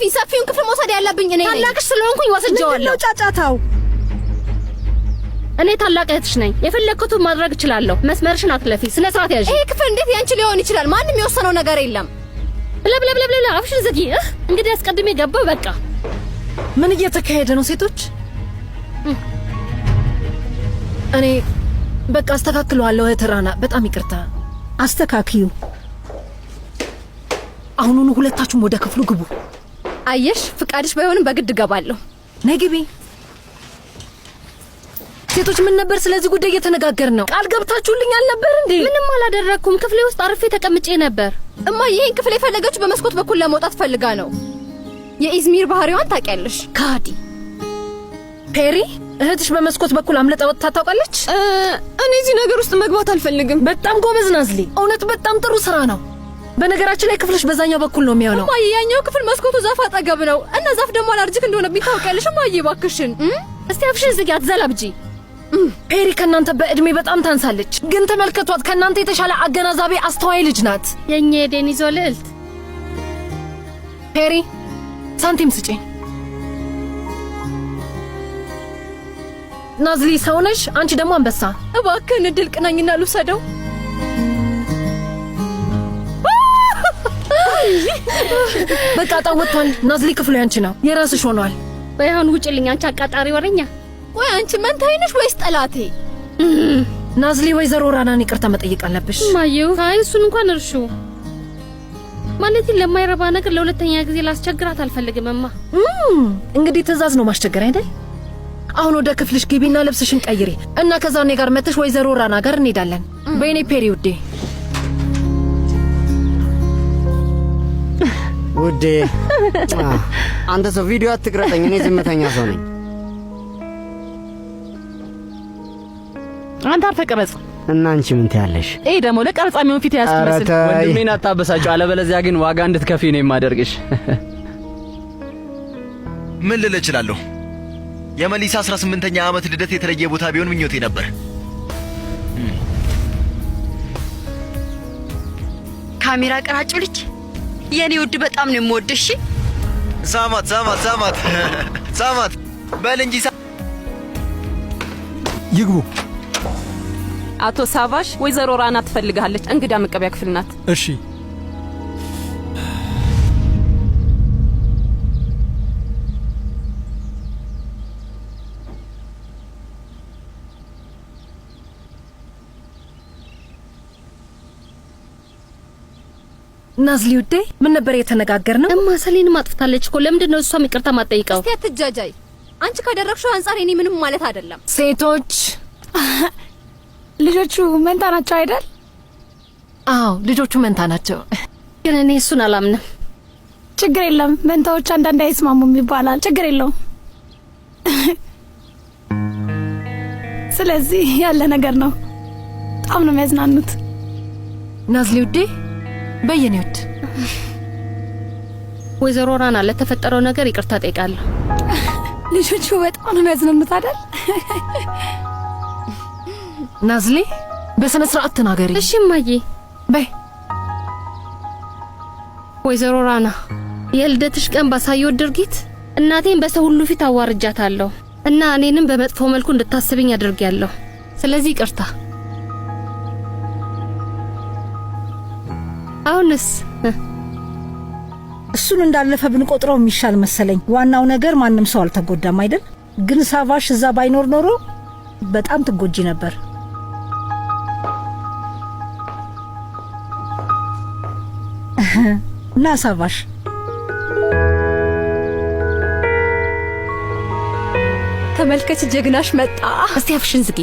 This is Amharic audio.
አትልፊኝ። ሰፊውን ክፍል መውሰድ ያለብኝ እኔ ነኝ። ታላቅሽ ስለሆንኩኝ ወስጄዋለሁ። ምንድነው ጫጫታው? እኔ ታላቅ እህትሽ ነኝ። የፈለግኩትን ማድረግ እችላለሁ። መስመርሽን አትለፊ። ስነ ስርዓት ያዥ። ይሄ ክፍል እንዴት ያንቺ ሊሆን ይችላል? ማንም የወሰነው ነገር የለም። ብለ ብለ ብለ ብለ አፍሽን ዝጊ። እህ እንግዲህ አስቀድሜ ገባሁ። በቃ ምን እየተካሄደ ነው ሴቶች? እኔ በቃ አስተካክለዋለሁ። እህት ራና፣ በጣም ይቅርታ። አስተካክዩ። አሁኑኑ ሁለታችሁም ወደ ክፍሉ ግቡ። አየሽ፣ ፍቃድሽ ባይሆንም በግድ እገባለሁ። ነይ ግቢ። ሴቶች ምን ነበር ስለዚህ ጉዳይ እየተነጋገርን ነው? ቃል ገብታችሁልኝ አልነበር እንዴ? ምንም አላደረግኩም። ክፍሌ ውስጥ አርፌ ተቀምጬ ነበር። እማ ይሄን ክፍል የፈለገችው በመስኮት በኩል ለመውጣት ፈልጋ ነው። የኢዝሚር ባህሪዋን ታውቂያለሽ። ካዲ ፔሪ፣ እህትሽ በመስኮት በኩል አምልጣ ወጥታ ታውቃለች? እኔ እዚህ ነገር ውስጥ መግባት አልፈልግም። በጣም ጎበዝ ናዝሊ፣ እውነት በጣም ጥሩ ስራ ነው። በነገራችን ላይ ክፍልሽ በዛኛው በኩል ነው የሚሆነው። እማዬ ያኛው ክፍል መስኮቱ ዛፍ አጠገብ ነው እና ዛፍ ደግሞ allergic እንደሆነብኝ ታውቂያለሽ። እማዬ እባክሽን። እስቲ አፍሽን ዝጊ፣ አትዘላብጂ። ፔሪ ከእናንተ በእድሜ በጣም ታንሳለች፣ ግን ተመልከቷት፣ ከእናንተ የተሻለ አገናዛቢ አስተዋይ ልጅ ናት። የኛ የዴኒዞ ልዕልት። ፔሪ ሳንቲም ስጪኝ። ናዝሊ ሰው ነሽ፣ አንቺ ደግሞ አንበሳ። እባክህን እድል ቅናኝና ልውሰደው። በቃ እጣው ወጥቷል። ናዝሊ ክፍሉ ያንቺ ነው፣ የራስሽ ሆኗል። በይ አሁን ውጭልኝ፣ አንቺ አቃጣሪ ወሬኛ። ቆይ አንቺ መንታዬ ነሽ ወይስ ጠላቴ? ናዝሊ ወይዘሮ ራናን ይቅርታ መጠየቅ አለብሽ። እማዬው፣ አይ እሱን እንኳን እርሹ። ማለቴ ለማይረባ ነገር ለሁለተኛ ጊዜ ላስቸግራት አልፈልግም እማ። እንግዲህ ትዕዛዝ ነው ማስቸገር አይደል? አሁን ወደ ክፍልሽ ግቢና ልብስሽን ቀይሪ እና ከዛ እኔ ጋር መተሽ ወይዘሮ ራና ጋር እንሄዳለን። በይኔ ፔሪ ውዴ። ውዴ አንተ ሰው ቪዲዮ አትቅረጠኝ፣ እኔ ዝምተኛ ሰው ነኝ። አንተ አርፈህ ቅረጽ። እና አንቺ ምን ትያለሽ? ይሄ ደግሞ ለቀረጻ የሚሆን ፊት ያዝክ ኧረ መስል። ተይ። ወንድሜን አታበሳጭው፣ አለበለዚያ ግን ዋጋ እንድትከፊ ነው የማደርግሽ። ምን ልል እችላለሁ? የመሊሳ 18ኛ ዓመት ልደት የተለየ ቦታ ቢሆን ምኞቴ ነበር። ካሜራ ቀራጩ ልጅ የኔ ውድ፣ በጣም ነው የምወድሽ። እሺ ሳማት ሳማት ሳማት ሳማት በል እንጂ ይግቡ። አቶ ሳቫሽ፣ ወይዘሮ ራና ትፈልግሃለች። እንግዳ መቀበያ ክፍል ናት። እሺ። ናዝሊ ውዴ፣ ምን ነበር የተነጋገርነው? እማ ሰሌንም አጥፍታለች እኮ። ለምንድን ነው እሷም ይቅርታ ማጠይቀው? እስቲ አትጃጃይ። አንቺ ካደረግሽው አንጻር እኔ ምንም ማለት አይደለም። ሴቶች ልጆቹ መንታ ናቸው አይደል? አዎ ልጆቹ መንታ ናቸው። ግን እኔ እሱን አላምንም። ችግር የለም፣ መንታዎች አንዳንድ አይስማሙም ይባላል። ችግር የለውም። ስለዚህ ያለ ነገር ነው። በጣም ነው የሚያዝናኑት። ናዝሊ ውዴ፣ በየኔ ውድ። ወይዘሮ ራና ለተፈጠረው ነገር ይቅርታ ጠይቃለሁ። ልጆቹ በጣም ነው የሚያዝናኑት አይደል? ናዝሊ በስነ ስርዓት ተናገሪ። እሺ እማዬ። በይ። ወይዘሮ ራና የልደትሽ ቀን ባሳየው ድርጊት እናቴን በሰው ሁሉ ፊት አዋርጃታለሁ እና እኔንም በመጥፎ መልኩ እንድታስብኝ አድርጌያለሁ። ስለዚህ ይቅርታ። አሁንስ እሱን እንዳለፈ ብንቆጥረው የሚሻል መሰለኝ። ዋናው ነገር ማንም ሰው አልተጎዳም አይደል? ግን ሳቫሽ እዛ ባይኖር ኖሮ በጣም ትጎጂ ነበር። እና ሳቫሽ ተመልከች፣ ጀግናሽ መጣ። እስቲ አፍሽን ዝጊ።